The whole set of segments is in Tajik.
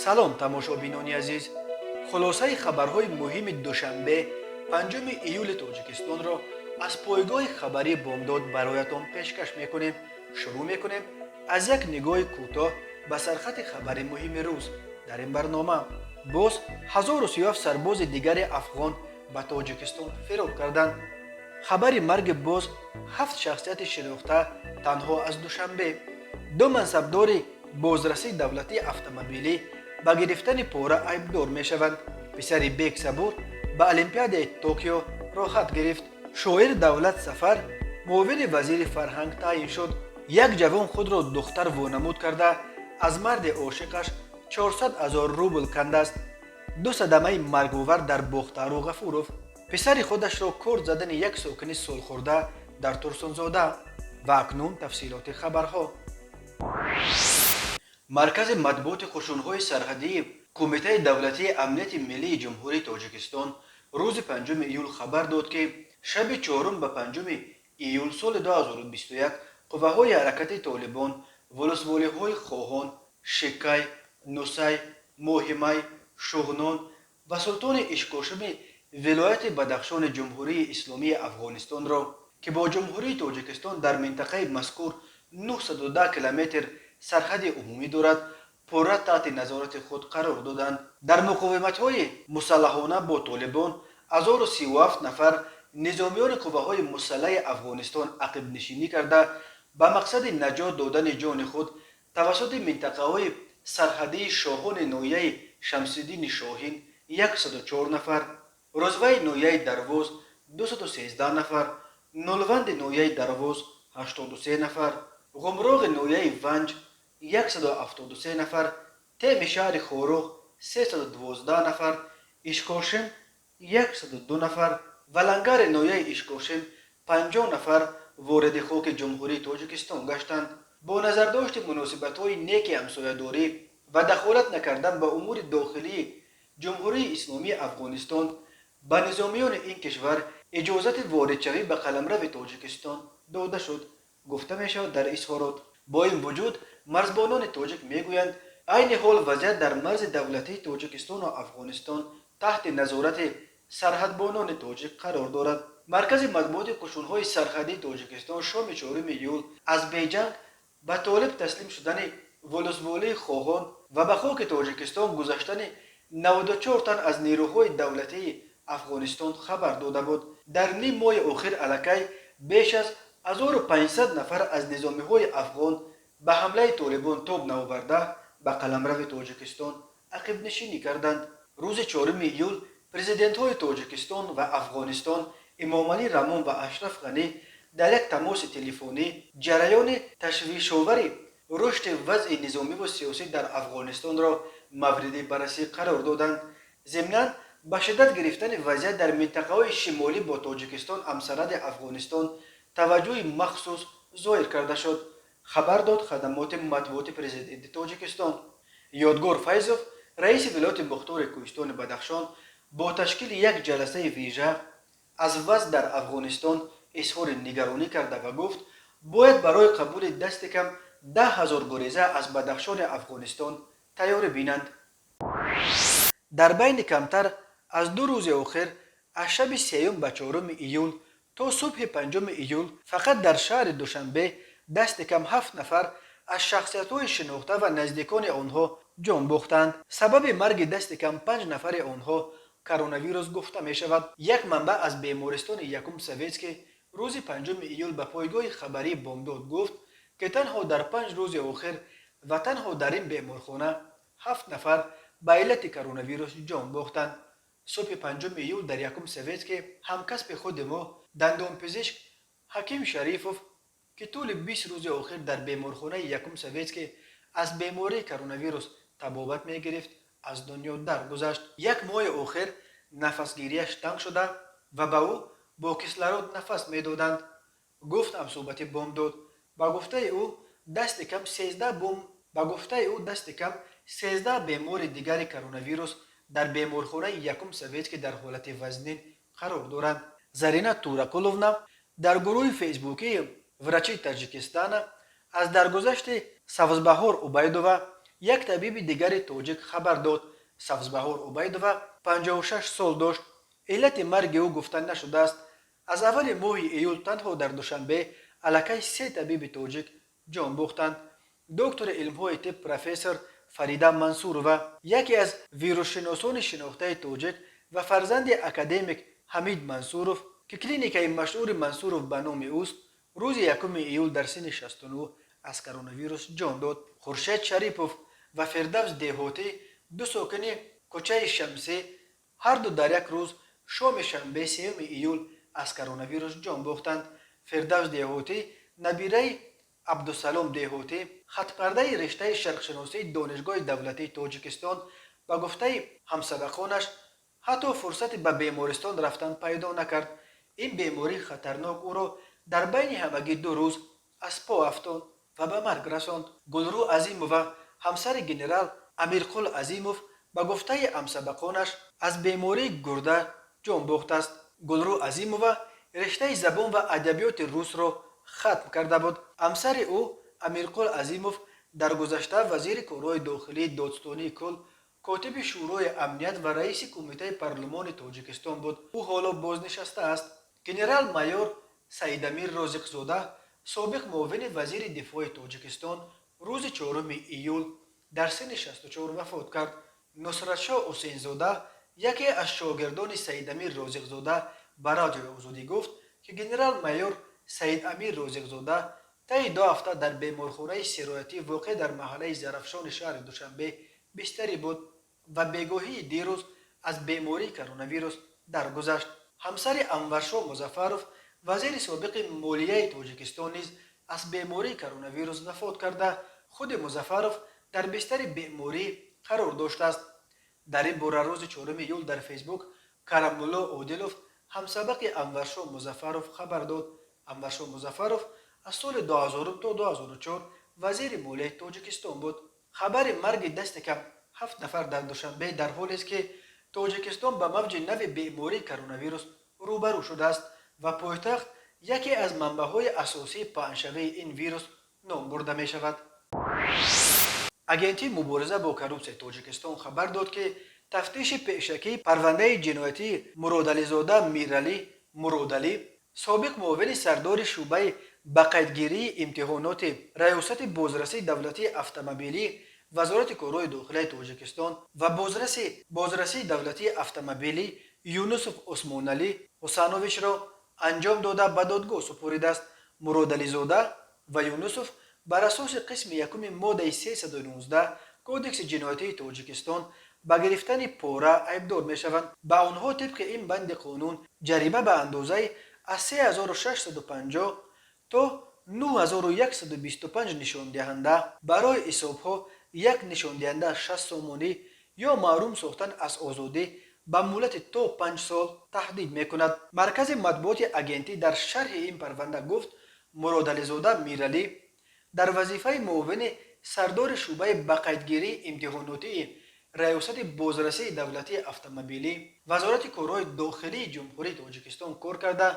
Салом, тамошобинони азиз! Хулосаи хабарҳои муҳими душанбе, 5 июли Тоҷикистонро аз пойгоҳи хабарии «Бомдод» бароятон пешкаш мекунем. Шурӯъ мекунем аз як нигоҳи кӯтоҳ ба сархати хабари муҳими рӯз. Дар ин барнома: боз 1037 сарбози дигари афғон ба Тоҷикистон фирор карданд, хабари марги боз ҳафт шахсияти шинохта танҳо аз Душанбе, ду мансабдори бозрасии давлатии автомобилӣ ба гирифтани пора айбдор мешаванд, писари Бек Сабур ба Олимпиадаи Токио роҳат гирифт, шоир Давлат Сафар муовини вазири фарҳанг таъин шуд, як ҷавон худро духтар вонамуд карда, аз марди ошиқаш 400 ҳазор рубл кандааст, ду садамаи марговар дар Бохтару Ғафуров, писари худашро корд задани як сокини солхӯрда дар Турсунзода. Ва акнун тафсилоти хабарҳо. Маркази матбуоти қушунҳои сарҳадии Кумитаи давлатии амнияти миллии Ҷумҳурии Тоҷикистон рӯзи 5 июл хабар дод, ки шаби 4 ба 5 июл соли 2021 қувваҳои ҳаракати Толибон волусволиҳои Хоҳон, Шикай, Нусай, Моҳимай, Шуғнон ва Султони Ишкошими вилояти Бадахшони Ҷумҳурии Исломии Афғонистонро, ки бо Ҷумҳурии Тоҷикистон дар минтақаи мазкур 910 километр сарҳади умумӣ дорад, пурра таҳти назорати худ қарор доданд. Дар муқовиматҳои мусаллаҳона бо Толибон 1037 нафар низомиёни қувваҳои мусаллаҳи Афғонистон ақибнишинӣ карда, ба мақсади наҷот додани ҷони худ тавассути минтақаҳои сарҳадии Шоҳони ноҳияи Шамсиддини Шоҳин 104 нафар, Розваи ноҳияи Дарвоз 213 нафар, Нолванди ноҳияи Дарвоз 83 нафар, Ғумроғи ноҳияи Ванҷ 173 нафар, Теми шаҳри Хоруғ 312 нафар, Ишкошим 102 нафар ва Лангари ноҳияи Ишкошим 50 нафар вориди хоки Ҷумҳурии Тоҷикистон гаштанд. Бо назардошти муносибатҳои неки ҳамсоядорӣ ва дахолат накардан ба умури дохилии Ҷумҳурии Исломии Афғонистон, ба низомиёни ин кишвар иҷозати воридшавӣ ба қаламрави Тоҷикистон дода шуд, гуфта мешавад дар изҳорот. Бо ин вуҷуд, марзбонони тоҷик мегӯянд, айни ҳол вазъият дар марзи давлатии Тоҷикистону Афғонистон таҳти назорати сарҳадбонони тоҷик қарор дорад. Маркази матбуоти қушунҳои сарҳадии Тоҷикистон шоми 4 июл аз беҷанг ба Толиб таслим шудани волусволии Хоҳон ва ба хоки Тоҷикистон гузаштани 94 тан аз нерӯҳои давлатии Афғонистон хабар дода буд. Дар ним моҳи охир аллакай беш аз 1500 нафар аз низомиҳои афғон ба ҳамлаи Толибон тоб наоварда, ба қаламрави Тоҷикистон ақибнишинӣ карданд. Рӯзи 4 июл президентҳои Тоҷикистон ва Афғонистон Эмомалӣ Раҳмон ва Ашраф Ғанӣ дар як тамоси телефонӣ ҷараёни ташвишовари рушди вазъи низомиву сиёсӣ дар Афғонистонро мавриди баррасӣ қарор доданд. Зимнан, ба шиддат гирифтани вазъият дар минтақаҳои шимолӣ бо Тоҷикистон ҳамсарҳади Афғонистон таваҷҷӯҳи махсус зоҳир карда шуд, хабар дод хадамоти матбуоти президенти Тоҷикистон. Ёдгор Файзов, раиси вилояти мухтори Кӯҳистони Бадахшон, бо ташкили як ҷаласаи вижа аз вазъ дар Афғонистон изҳори нигаронӣ карда ва гуфт, бояд барои қабули дасти кам 10 000 гуреза аз Бадахшони Афғонистон тайёрӣ бинанд. Дар байни камтар аз 2 рӯзи охир, аз шаби 3 ба 4 июл то субҳи 5 июл, фақат дар шаҳри Душанбе дасти кам ҳафт нафар аз шахсиятҳои шинохта ва наздикони онҳо ҷон бохтанд. Сабаби марги дасти кам панҷ нафари онҳо коронавирус гуфта мешавад. Як манбаъ аз бемористони Якум Советский рӯзи 5 июл ба пойгоҳи хабарии «Бомдод» гуфт, ки танҳо дар 5 рӯзи охир ва танҳо дар ин беморхона ҳафт нафар ба иллати коронавирус ҷон бохтанд. Субҳи 5 июл дар Якум Советский ҳамкасби худи мо, дандонпизишк Ҳаким Шарифов, ки тӯли 20 рӯзи охир дар беморхонаи Якум Советский аз бемории коронавирус табобат мегирифт, аз дунё даргузашт. Як моҳи охир нафасгирияш танг шуда ва ба ӯ бо кислород нафас медоданд, гуфт ҳамсӯҳбати «Бомдод». Ба гуфтаи ӯ, дасти кам 13 бемори дигари коронавирус дар беморхонаи Якум Советский дар ҳолати вазнин қарор доранд. Зарина Туракуловна дар гурӯҳи фейсбукии «Врачи Таджикистана» аз даргузашти Савзбаҳор Убайдова, Як табиби дигари тоҷик хабар дод. Сабзбаҳор Убайдова 56 сол дошт. Иллати марги ӯ гуфта нашудааст. Аз аввали моҳи июл танҳо дар Душанбе аллакай се табиби тоҷик ҷон бохтанд. Доктори илмҳои тиб, профессор Фарида Мансурова, яке аз вирусшиносони шинохтаи тоҷик ва фарзанди академик Ҳамид Мансуров, ки клиникаи машҳури Мансуров ба номи ӯст, рӯзи 1 июл дар синни 69 аз коронавирус ҷон дод. Хуршед Шарипов ва Фирдавс Деҳотӣ, ду сокини кӯчаи Шамсӣ, ҳарду дар як рӯз, шоми шанбе, 3 июл, аз коронавирус ҷон бохтанд. Фирдавс Деҳотӣ, набираи Абдусалом Деҳотӣ, хатмкардаи риштаи шарқшиносии Донишгоҳи давлатии Тоҷикистон, ба гуфтаи ҳамсабақонаш, ҳатто фурсати ба бемористон рафтан пайдо накард. Ин бемории хатарнок ӯро дар байни ҳамагӣ 2 рӯз аз по афтонд ва ба марг расонд. Гулрӯ Азимова, ҳамсари генерал Амирқул Азимов, ба гуфтаи ҳамсабақонаш, аз бемории гурда ҷон бохтааст. Гулрӯ Азимова риштаи забон ва адабиёти русро хатм карда буд. Ҳамсари ӯ Амирқул Азимов дар гузашта вазири корҳои дохилии, додстонии кул, котиби Шӯрои амният ва раиси Кумитаи парлумони Тоҷикистон буд. Ӯ ҳоло бознишаста аст. Генерал-майор Саидамир Розиқзода, собиқ муовини вазири дифои Тоҷикистон, рӯзи 4 июл дар синни 64 вафот кард. Нусратшоҳ Ҳусейнзода, яке аз шогирдони Саидамир Розиқзода, ба Радиои Озодӣ гуфт, ки генерал-майор Саидамир Розиқзода таи 2 ҳафта дар беморхонаи сироятӣ, воқеъ дар маҳаллаи Зарафшони шаҳри Душанбе, бистарӣ буд ва бегоҳии дирӯз аз бемории коронавирус даргузашт. Ҳамсари Анваршоҳ Музаффаров, вазири собиқи молияи Тоҷикистон, низ аз бемории коронавирус вафот карда, худи Музаффаров дар бистари беморӣ қарор доштааст. Дар ин бора рӯзи 4 июл дар Фейсбук Карамулло Одилов, ҳамсабақи Анваршоҳ Музаффаров, хабар дод. Анваршоҳ Музаффаров аз соли 2000 то 2004 вазири молияи Тоҷикистон буд. Хабари марги дасти кам ҳафт нафар дар Душанбе дар ҳолест, ки Тоҷикистон ба мавҷи нави бемории коронавирус рӯбарӯ шудааст ва пойтахт яке аз манбаъҳои асосии паҳншавии ин вирус ном бурда мешавад. Агентии мубориза бо коррупсияи Тоҷикистон хабар дод, ки тафтиши пешакии парвандаи ҷиноятии Муродализода Миралӣ Муродалӣ, собиқ муовини сардори шӯъбаи ба қайдгирии имтиҳоноти Раёсати бозрасии давлатии автомобилӣ Вазорати корҳои дохилаи Тоҷикистон, ва бозраси бозрасии давлатии автомобилӣ Юнусов Усмоналӣ Ҳусановичро анҷом дода, ба додгоҳ супоридааст. Муродализода ва Юнусов бар асоси қисми якуми моддаи 319 Кодекси ҷиноятии Тоҷикистон ба гирифтани пора айбдор мешаванд. Ба онҳо тибқи ин банди қонун ҷарима ба андозаи аз 3650 то 9125 нишондиҳанда, барои ҳисобҳо як нишондиҳанда 60 сомонӣ, ё маҳрум сохтан аз озодӣ ба муҳлати то 5 сол таҳдид мекунад. Маркази матбуоти агентӣ дар шарҳи ин парванда гуфт: Муродализода Миралӣ дар вазифаи муовини сардори шӯъбаи ба қайдгирии имтиҳонотии Раёсати бозрасии давлатии автомобилӣ Вазорати корҳои дохилии Ҷумҳурии Тоҷикистон кор карда,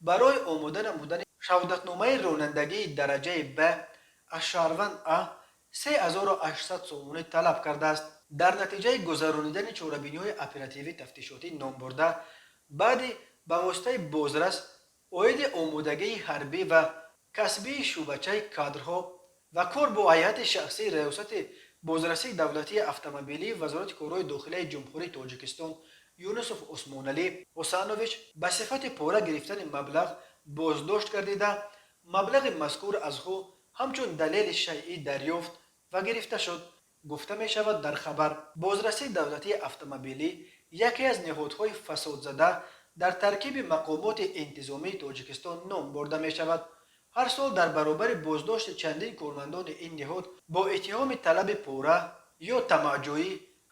барои омода намудани шаҳодатномаи ронандагии дараҷаи Б аз шаҳрванд А 3800 сомонӣ талаб кардааст. Дар натиҷаи гузаронидани чорабиниҳои оперативӣ тафтишотӣ номбурда, баъди ба воситаи бозрас оиди омодагии ҳарбӣ ва касбии шӯъбачаи кадрҳо ва кор бо ҳайати шахсии Раёсати бозрасии давлатии автомобилии Вазорати корҳои дохилияи Ҷумҳурии Тоҷикистон Юнусов Усмоналӣ Ҳусанович ба сифати пора гирифтани маблағ боздошт гардида, маблағи мазкур аз ӯ ҳамчун далели шайъӣ дарёфт ва гирифта шуд, гуфта мешавад дар хабар. Бозрасии давлатии автомобилӣ яке аз ниҳодҳои фасодзада дар таркиби мақомоти интизомии Тоҷикистон ном бурда мешавад. Ҳар сол дар баробари боздошти чандин кормандони ин ниҳод бо иттиҳоми талаби пора ё тамаъҷӯӣ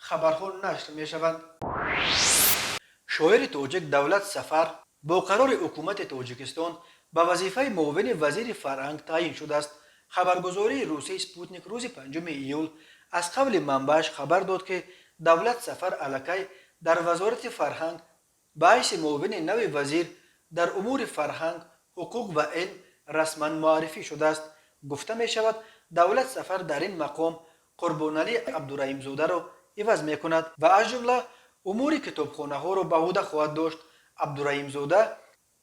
хабарҳо нашр мешаванд. Шоири тоҷик Давлат Сафар бо қарори ҳукумати Тоҷикистон ба вазифаи муовини вазири фарҳанг таъин шудааст. Хабаргузории русии Спутник рӯзи 5 июл аз қавли манбааш хабар дод, ки Давлат Сафар аллакай дар Вазорати фарҳанг ба ҳайси муовини нави вазир дар умури фарҳанг, ҳуқуқ ва илм расман муаррифӣ шудааст. Гуфта мешавад, Давлат Сафар дар ин мақом Қурбоналӣ Абдураҳимзодаро иваз мекунад ва аз ҷумла умури китобхонаҳоро ба ӯҳда хоҳад дошт. Абдураҳимзода,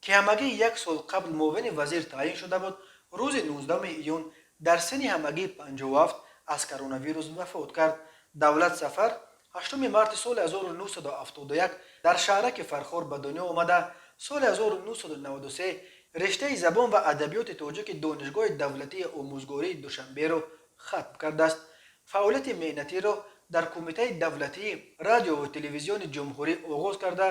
ки ҳамагӣ як сол қабл муовини вазир таъин шуда буд, рӯзи 19 июн дар синни ҳамагӣ 57 аз коронавирус вафот кард. Давлат Сафар 8 марти соли 1971 дар шаҳраки Фархор ба дунё омада, соли 1993 риштаи забон ва адабиёти тоҷики Донишгоҳи давлатии омӯзгории Душанберо хатм кардааст. Фаъолияти меҳнатиро дар Кумитаи давлатии радиову телевизиони ҷумҳурӣ оғоз карда,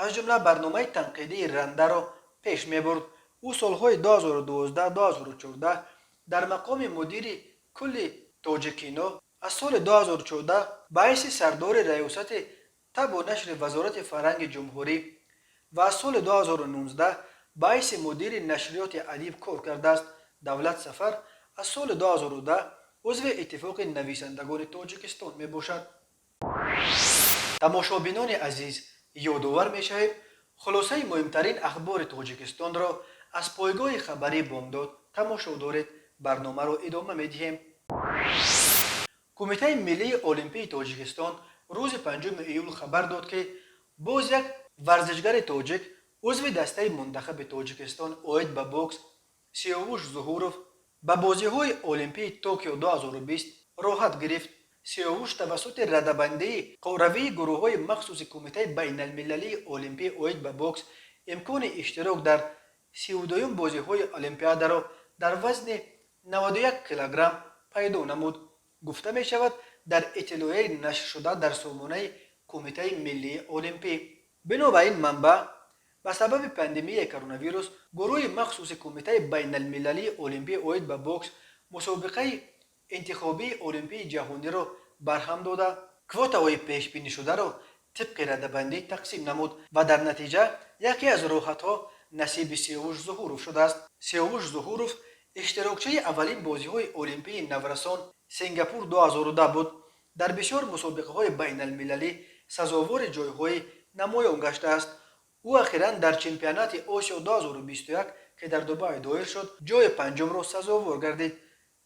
аз ҷумла барномаи танқидии «Рандаро» пеш мебурд. Ӯ солҳои 2012-2014 дар мақоми мудири кулли «Тоҷикино», аз соли 2014 ба ҳайси сардори Раёсати табъу нашри Вазорати фарҳанги ҷумҳурӣ ва аз соли 2019 ба ҳайси мудири нашриёти «Адиб» кор кардааст. Давлат Сафар аз соли 2010 узви Иттифоқи нависандагони Тоҷикистон мебошад. Тамошобинони азиз, ёдовар мешавем, хулосаи муҳимтарин ахбори Тоҷикистонро аз пойгоҳи хабарии «Бомдод» тамошо доред. Барномаро идома медиҳем. Кумитаи миллии олимпии Тоҷикистон рӯзи 5 июл хабар дод, ки боз як варзишгари тоҷик, узви дастаи мунтахаби Тоҷикистон оид ба бокс Сиёвуш Зуҳуров ба бозиҳои Олимпии Токио 2020 роҳат гирифт. Сиёвуш тавассути радабандии қорравии гурӯҳҳои махсуси Кумитаи байналмилалии олимпӣ оид ба бокс имкони иштирок дар 32-юм бозиҳои Олимпиадаро дар вазни 91 килограмм пайдо намуд, гуфта мешавад дар иттилоияи нашршуда дар сомонаи Кумитаи миллии олимпӣ. Бино ба ин манбаъ, ба сабаби пандемияи коронавирус гурӯҳи махсуси Кумитаи байналмилалии олимпӣ оид ба бокс мусобиқаи интихобии олимпии ҷаҳониро барҳам дода, квотаҳои пешбинишударо тибқи радабандӣ тақсим намуд ва дар натиҷа яке аз роҳатҳо насиби Сиёвуш Зуҳуров шудааст. Сиёвуш Зуҳуров иштирокчии аввалин бозиҳои олимпии наврасон Сингапур 2010 буд. Дар бисёр мусобиқаҳои байналмилалӣ сазовори ҷойҳои намоён гаштааст. Ӯ ахиран дар чемпионати Осиё 2021, ки дар Дубай доир шуд, ҷои панҷумро сазовор гардид.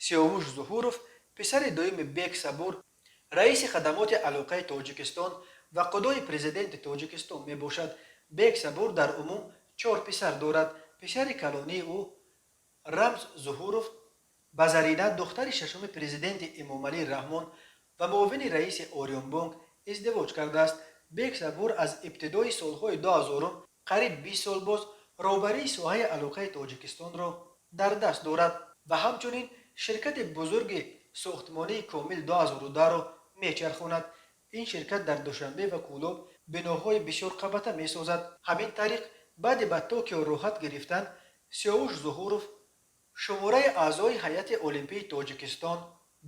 Сиёвуш Зуҳуров писари дуюми Бек Сабур, раиси хадамоти алоқаи Тоҷикистон ва қудои президенти Тоҷикистон мебошад. Бек Сабур дар умум чор писар дорад. Писари калонии ӯ Рамз Зуҳуров ба Зарина, духтари шашуми президенти Эмомалӣ Раҳмон ва муовини раиси Ориёнбонк, издивоҷ кардааст. Бек Сабур аз ибтидои солҳои 2000-ум қариб 20 сол боз роҳбарии соҳаи алоқаи Тоҷикистонро дар даст дорад ва ҳамчунин ширкати бузурги сохтмонии «Комил 2010-ро мечархонад. Ин ширкат дар Душанбе ва Кӯлоб биноҳои бисёрқабата месозад. Ҳамин тариқ, баъди ба Токио роҳат гирифтан Сиёвуш Зуҳуров, шумораи аъзои ҳайати олимпии Тоҷикистон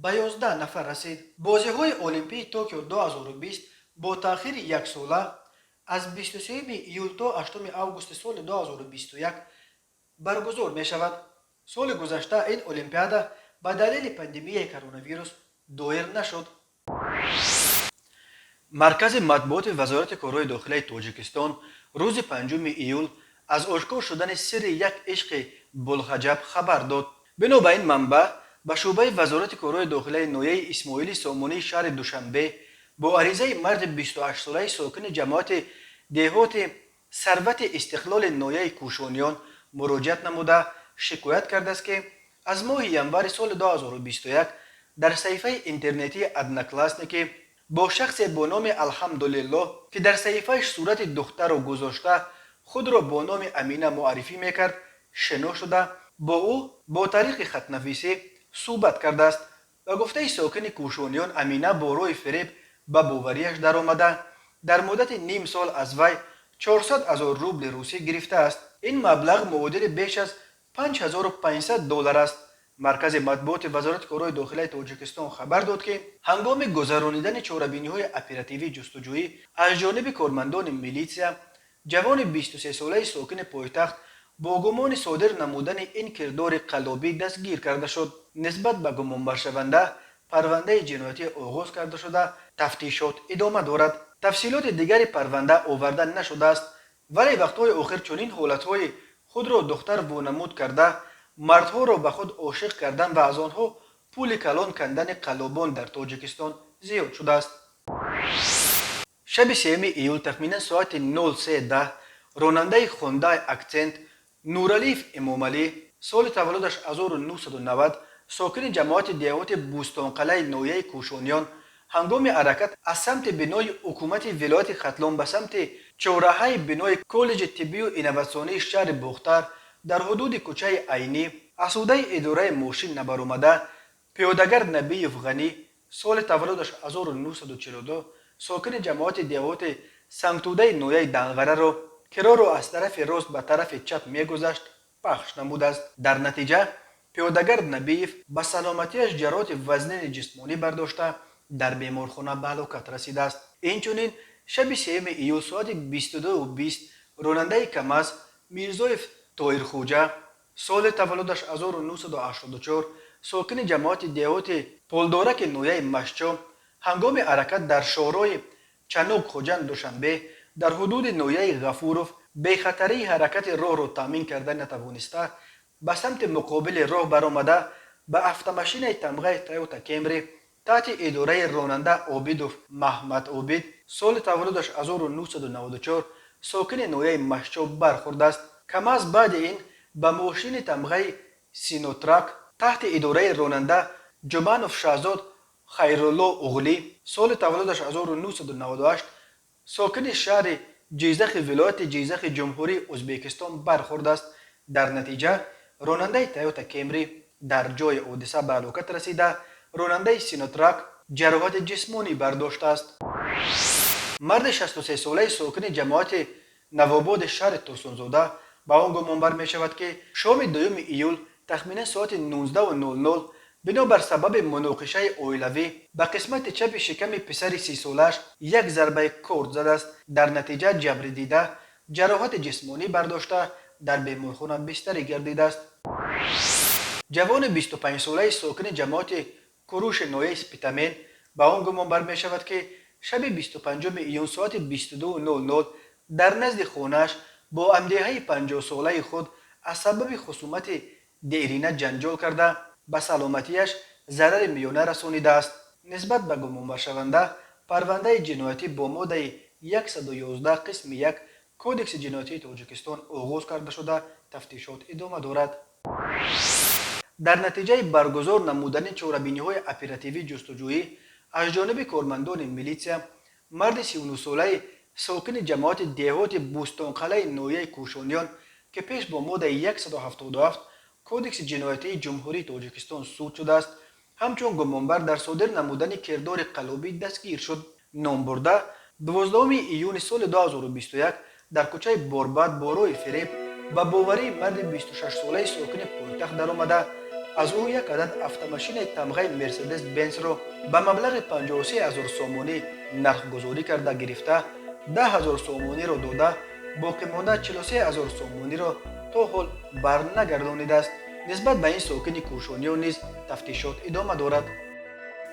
ба 11 нафар расид. Бозиҳои олимпии Токио 2020 бо таъхири яксола аз 23 июл то 8 августи соли 2021 баргузор мешавад. Соли гузашта ин олимпиада ба далели пандемияи коронавирус доир нашуд. Маркази матбуоти Вазорати корҳои дохилаи Тоҷикистон рӯзи 5 июл аз ошкор шудани сирри як ишқи булғаҷаб хабар дод. Бино ба ин манбаъ, ба шӯъбаи Вазорати корҳои дохилаи ноҳияи Исмоили Сомонии шаҳри Душанбе бо аризаи марди 28-солаи сокини ҷамоати деҳоти Сарвати Истиқлоли ноҳияи Кӯшониён муроҷиат намуда, шикоят кардааст, ки аз моҳи январи соли 2021 дар саҳифаи интернетии «Одноклассники» бо шахсе бо номи Алҳамдулиллоҳ, ки дар саҳифааш сурати духтарро гузошта, худро бо номи Амина муаррифӣ мекард, шинос шуда, бо ӯ бо тариқи хатнависӣ суҳбат кардааст. Ба гуфтаи сокини Кӯшониён, Амина бо роҳи фиреб ба боварияш даромада, дар муддати ним сол аз вай 400 ҳазор рубли русӣ гирифтааст. Ин маблағ муодили беш аз 5500 доллар аст. Маркази матбуоти Вазорати корҳои дохилаи Тоҷикистон хабар дод, ки ҳангоми гузаронидани чорабиниҳои оперативӣ ҷустуҷӯӣ аз ҷониби кормандони милитсия ҷавони 23-солаи сокини пойтахт бо гумони содир намудани ин кирдори қаллобӣ дастгир карда шуд. Нисбат ба гумонбаршаванда парвандаи ҷиноятӣ оғоз карда шуда, тафтишот идома дорад. Тафсилоти дигари парванда оварда нашудааст, вале вақтҳои охир чунин ҳолатҳои худро духтар вонамуд карда, мардҳоро ба худ ошиқ кардан ва аз онҳо Пули калон кандани қаллобон дар Тоҷикистон зиёд шудааст. Шаби 3 июл тахминан соати 03:10 ронандаи Хондай Акцент Нуралиев Эмомалӣ, соли таваллудаш 1990, сокини ҷамоати деҳоти Бӯстонқалъаи ноҳияи Кӯшониён, ҳангоми ҳаракат аз самти бинои ҳукумати вилояти Хатлон ба самти чорраҳаи бинои коллеҷи тиббию инноватсионии шаҳри Бохтар дар ҳудуди кӯчаи Айнӣ аз ҳудаи идораи мошин набаромада, пиёдагард Набиев Ғанӣ, соли таваллудаш 1942, сокини ҷамоати деҳоти Сангтӯдаи ноҳияи Данғараро, ки роҳро аз тарафи рост ба тарафи чап мегузашт, пахш намудааст. Дар натиҷа пиёдагард Набиев ба саломатиаш ҷароҳати вазнини ҷисмонӣ бардошта, дар беморхона ба ҳалокат расидааст. Инчунин шаби 3 июл соати 22:20 ронандаи КамАЗ Мирзоев Тоирхӯҷа, соли таваллудаш 1984, сокини ҷамоати деҳоти Полдораки ноҳияи Мастчоҳ, ҳангоми ҳаракат дар шоҳроҳи Чанук Хуҷанд Душанбе дар ҳудуди ноҳияи Ғафуров бехатарии ҳаракати роҳро таъмин карда натавониста, ба самти муқобили роҳ баромада, ба автомашинаи тамғаи Тойота Кемри таҳти идораи ронанда Обидов Маҳмадобид, соли таваллудаш 1994, сокини ноҳияи Мастчоҳ бархӯрдааст. КамАЗ баъди ин ба мошини тамғаи Синотрак таҳти идораи ронанда Ҷуманов Шаҳзод Хайрулло Уғлӣ, соли таваллудаш 1998, сокини шаҳри Ҷизахи вилояти Ҷизахи Ҷумҳурии Ӯзбекистон бархӯрдааст. Дар натиҷа ронандаи Тойота Кемри дар ҷои ҳодиса ба ҳалокат расида, ронандаи Синотрак ҷароҳати ҷисмонӣ бардоштааст. Марди 63-солаи сокини ҷамоати Навободи шаҳри Турсунзода ба он гумонбар мешавад, ки шоми 2 июл тахминан соати 19:00 бинобар сабаби муноқишаи оилавӣ ба қисмати чапи шиками писари 30-солааш як зарбаи корд задааст. Дар натиҷа ҷабрдида ҷароҳати ҷисмонӣ бардошта, дар беморхона бистарӣ гардидааст. Ҷавони 25-солаи сокини ҷамоати Куруши ноҳияи Спитамен ба он гумонбар мешавад, ки шаби 25 июн соати 22:00 дар назди хонааш бо ҳамдеҳаи 50-солаи худ аз сабаби хусумати дерина ҷанҷол карда, ба саломатиаш зарари миёна расонидааст. Нисбат ба гумонбаршаванда парвандаи ҷиноятӣ бо моддаи 111 қисми 1 Кодекси ҷиноятии Тоҷикистон оғоз карда шуда, тафтишот идома дорад. Дар натиҷаи баргузор намудани чорабиниҳои оперативӣ ҷустуҷӯӣ аз ҷониби кормандони милитсия марди 39-солаи сокини ҷамоати деҳоти Бӯстонқалъаи ноҳияи Кӯшониён, ки пеш бо моддаи 177 Кодекси ҷиноятии Ҷумҳурии Тоҷикистон суд шудааст, ҳамчун гумонбар дар содир намудани кирдори қаллобӣ дастгир шуд. Номбурда 12 июни соли 2021 дар кӯчаи Борбад бо роҳи фиреб ба боварии марди 26-солаи сокини пойтахт даромада, аз ӯ як адад автомашинаи тамғаи Мерседес Бенсро ба маблағи 53 ҳазор сомонӣ нархгузорӣ карда гирифта, 10 ҳазор сомониро дода, боқимонда 43 ҳазор сомониро то ҳол барнагардонидааст. Нисбат ба ин сокини Кӯшониён низ тафтишот идома дорад.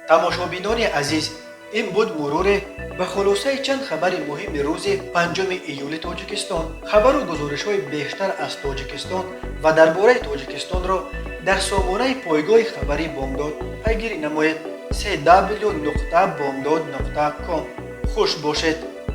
Тамошобинони азиз, ин буд муруре ба хулосаи чанд хабари муҳими рӯзи 5 июли Тоҷикистон. Хабару гузоришҳои бештар аз Тоҷикистон ва дар бораи Тоҷикистонро дар сомонаи пойгоҳи хабарии Бомдод пайгирӣ намоед: cw.bomdod.com. Хуш бошед.